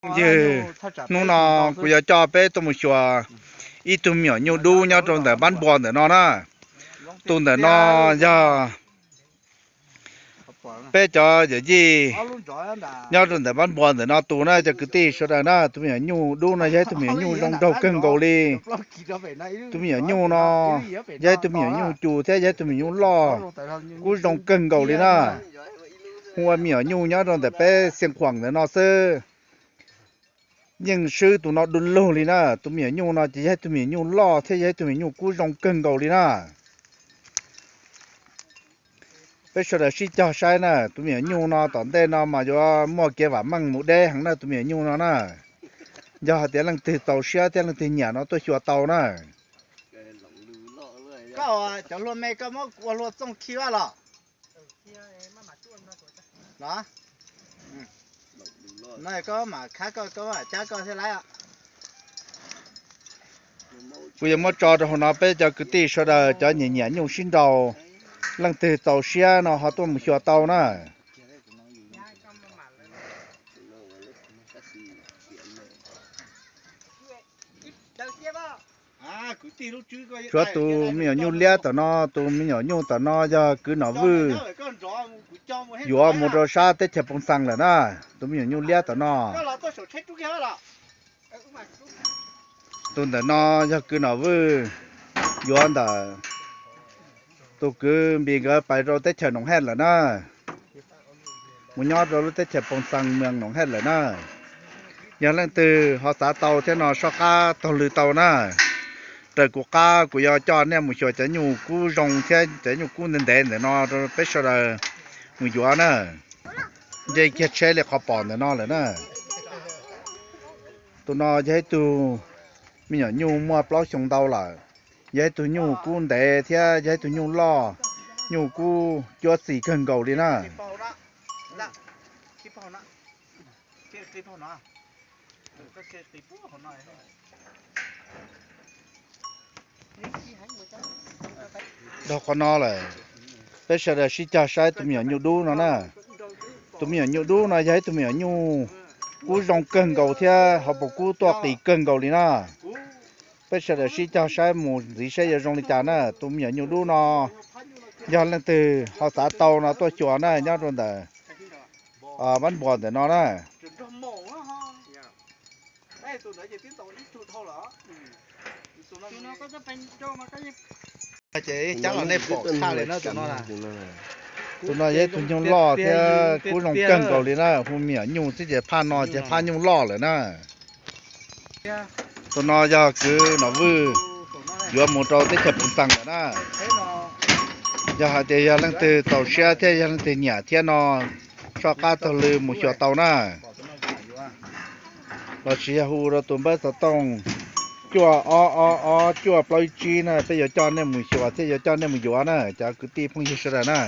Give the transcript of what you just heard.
Ywg, hnub no kuv yuav coj peb tuaj mus xyuas ib tug me nyuam nyuj dub nyob rau ntawm Npab Npua ntawm no na. Tus ntawm no yog peb cov yawm yij nyob rau ntawm Npab Npua ntawm no tus na, cov kwv tij sawv daws na. Tus me nyuam nyuj dub no yog ib tug me nyuam nyuj zoo nraug kawg nkaus li. Tus me nyuam nyuj no yog ib tug me nyuam nyuj cus thiab yog ib tug me nyuam nyuj loj, kuj zoo kawg nkaus li na. Hu ua me nyuam nyuj nyob rau ntawm peb Xiav Khuam ntawm no xwb, yeej swb tus no du lug li na. Tus me nyuam nyuj no ces yog ib tug me nyuam nyuj loj thiab yog ib tug me nyuam nyuj kuj zoo kawg nkaus li na. Peb sawv daws sib cog saib na, tus me nyuam nyuj no tom ntej no mas yuav muaj kev vam meej mus deb heev na tus me nyuam nyuj no na. Yog hais tias leej twg txaus siab thiab leej twg nyiam no tuaj xyuas tau na. Koj cov hlua me koj muab ua hlua txooj khi vaj los? Los, no koj mam khab koj, koj mam cab koj thiaj laib. Kuv yuav muab tso rau hauv no, peb cov kwv tij sawv daws cov nyiam nyiam nyuj sib nraus, leej twg txaus siab no ho tuaj mus xyuas tau na. Tshuav tus me nyuam nyuj liab tom no, tus me nyuam nyuj tom no yog kwv Nom Vwj yuav mus rau sab teb chaws Poo Xas lawm na. Tus me nyuam nyuj liab tom no, tus ntawm no yog kwv Nom Vwj yuav ntawm tus kwv Npis nkawd pais rau teb chaws Noom Hej lawm na, mus nyob rau lub teb chaws Poo Xas, moos Noom Hej lawm na. Yog leej twg ho xav tau thiab no soj qab taug lw tau na. Raws kuv qab kuv yuav coj nej mus xyuas cov nyuj kub zoo thiab cov nyuj kub ntev ntev ntawm no rau peb sawv daws mus yuav na. Nce kiag tsheb li qhov pom ntawm no lawm na. Tus no yog ib tug me nyuam nyuj muaj plaub xyoo ntau lawm. Yog ib tug nyuj kub ntev thiab yog ib tug nyuj loj, nyuj kub cuab txis kawg nkaus li na. Dhau qhov no lawm, peb sawv daws sib cog saib tus me nyuam nyuj dub no na. Tus me nyuam nyuj dub no yog ib tug me nyuam nyuj kub zoo kawg nkaus thiab hauv paus kub tuaj qis kawg nkaus li na. Peb sawv daws sib cog saib mus ntxiv saib yuav zoo li cas na. Tus me nyuam nyuj dub no yog leej twg ho xav tau no tuaj xyuas na, nyob rau ntawm Npab Npua ntawm no na. Tus no yog ib tug nyuj loj thiab kub zoo kawg nkaus li na, hu me nyuam nyuj xwb ces phaj no ces phaj nyuj loj lawm na. Tus no yog kwv Nom Vwj yuav mus rau teb chaws Poo Xas lawm na. Yog hais tias yog leej twg txaus siab thiab yog leej twg nyiam thiab no, soj qab taug lw mus xyuas tau na. Los sis yog hu rau tus npawb xov tooj cuaj ob ob ob cuaj plaub ib tsib na, peb yuav coj nej mus xyuas thiab yuav coj nej mus yuav na cov kwv tij phooj ywg sawv daws na.